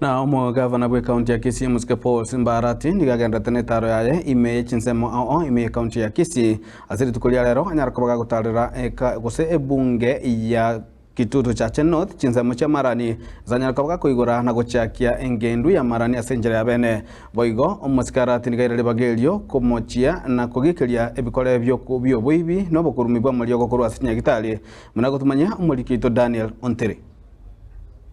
Na omogavana bw'ekaunti ya Kisii Omosike Paul Simba Arati nigo agenderete netaro yaye ime ye chinsemo ao ao ime y'ekaunti ya Kisii. Ase rituko ria rero anyare koba gagotarera eka gose ebunge ya Kitutu Chache North chinsemo chia Marani ase anyare koba gakoigora na gochakia engendu ya Marani ase enchera ya bene. Boigo Omosike Arati nigo aire ribaga erio komochia na kogikeria ebikore bi'oboibi na obokurumi bw'amariogo korwa ase chinyagitari buna gotumanyia omoriki oito Daniel Ontiri.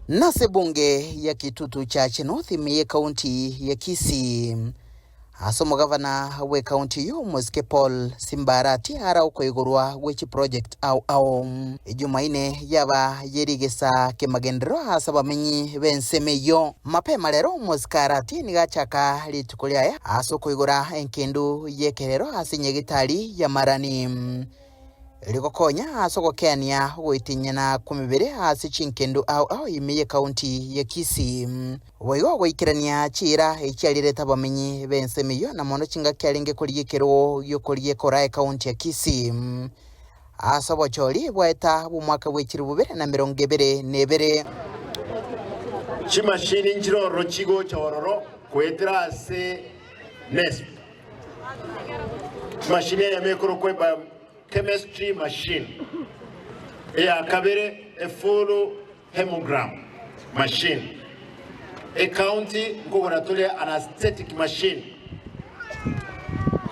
Nase bunge ya Kitutu Chache North ime y'ekaunti ya Kisii. Ase omogavana bw'ekaunti eyio Omosike Paul Simba Arati ara okoigorwa gwe chiproject ao ao. Ejumaine yaba ye rigesa kemagenderero ase abamenyi b'ensemo eyio. Mapema rero Omosike Arati nigo achaka rituko riaye ase okoigora enkendu y'ekerero ase enyagitari ya Marani. Rigokonya ase ogokeania ogoitinyana kw'emebere ase chinkendu ao ao ime y'ekaunti ya Kisii. Boigo ogoikerania chiira echiarirete abamenyi b'ensemo eyio na mono chingaki arenge korigia ekerogo gi'okorigia ekora ekaunti ya Kisii ase obochori bwaeta bw'omwaka bwe chilifu bibere na emerongo ebere na ebere. Chimashini nchiroro chigocha ororo goetera ase NESP. Machine eyemo ekorokwa ebiochemistry machine, eya kabere efull hemogram machine. Ecounty nkogora tore anaesthetic machine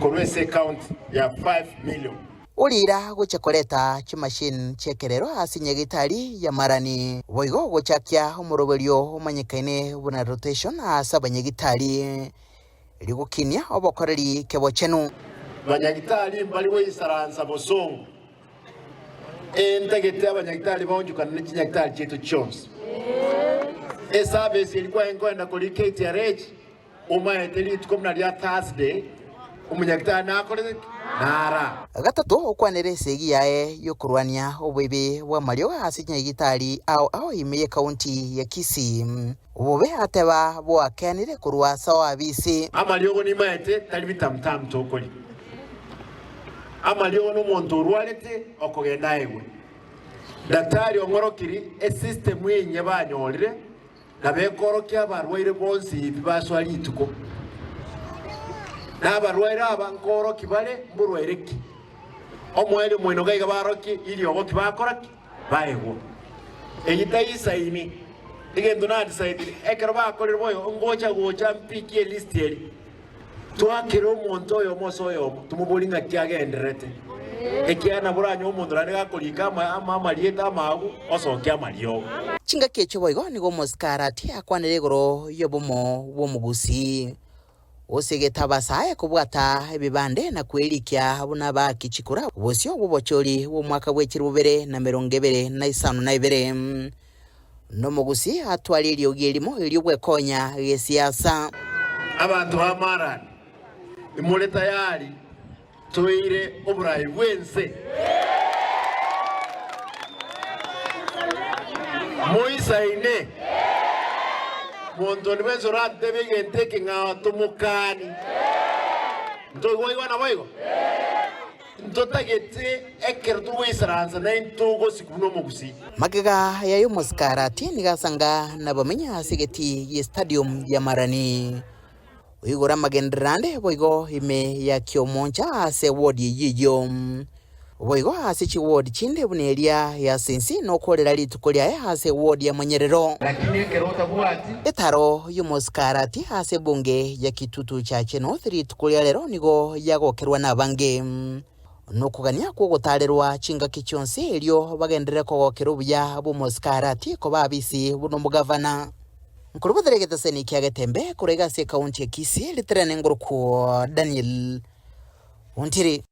korwa ase ecounty ya 5 million. Orira gochia koreta chimachine chi'ekerero ase nyagetari ya Marani, boigo gochakia omoroberio omanyekaine buna rotation ase abanyagitari. Rigokinia obokoreri kebochenu. Banyagitari mbari goisaransa bosongo, ee, ntagete abanyagitari baonchokane ne chinyagitari chiaito chionsi. Eservice eria kwaye nkoenda koria KTRH, omaete rituko buna ria Thursday, omonyagitari nakorete ki? Nara. Gatato okwanere esegi yaye y'okorwania oboibi bw'amariogo ase chinyagitari ao ao ime y'ekaunti ya Kisii. Obobe ateba boakeanire korwa ase oabisi. Amariogo nimaete tari bitamutamu tokoria. Amariogo nomonto orwarete okogenda aegwe. Daktari ong'orokiri esystem enye banyorire nabo ekorokia abarwaire bonsi pi basoa rituko. Na abarwaire aba nkoroki bare mborwaire ki. Omoerio moino gaiga barokie iriogo ki bakora ki? Baegwa. Eyio taisaini. Egento nadisaidire, ekero bakorire boigo, ngocha gocha mpikie elist eria, twakere omonto oyomo ase oyomo, tomoborie ng'aki agendererete. Ekiagera nabo oranyore omonto naende gakorika ama ama amarieta amagu, osokia amariogo. Chingaki echio boigo nigo omosike Arati akwanire igoro y'obomo bw'omogusii. Gose getabasae kobwata ebibande na kwerikia buna abaaki chikura bosio bw'obochori bw'omwaka bwe chilifu bibere na emerongo ebere na isano na ibere. Nomogusi atware eriogi erimo eri'ogwekonya gesiasa. Abanto ba Marani, imore tayari toire oborai bw'ense? Moisaine? Monto onde bwensi oratebe egento eke ng'a tomokani. Ntoigwaigwa naboigo? Ntotagete ekero togoisaransa naintwe togosikwa buna omogusii. Magega yaye omosike Arati nigo asanga nabamenyi ase egetii gie stadium ya Marani. Oigure amagenderero ande boigo ime ya Kiomoncha ase ewodi eyio eyio. Boigo ase chiwodi chinde buna eria ya Sinsi nokorera rituko riaye ase ewodi ya Monyerero. Lakini ekero otabwati. Etaro y'omosikarati ase ebunge ya Kitutu Chache North rituko ria rero nigo yagokerwa nabange. Nokogania kw'ogotaarerwa chingaki chionsi erio bagenderere kogokera obuya bw'omosikarati koba abisi buna omogavana. Nkorobotera egeteseni kia Getembe korwa iga ase ekaunti ya Kisii, riterane ngorokwo Daniel Ontiri.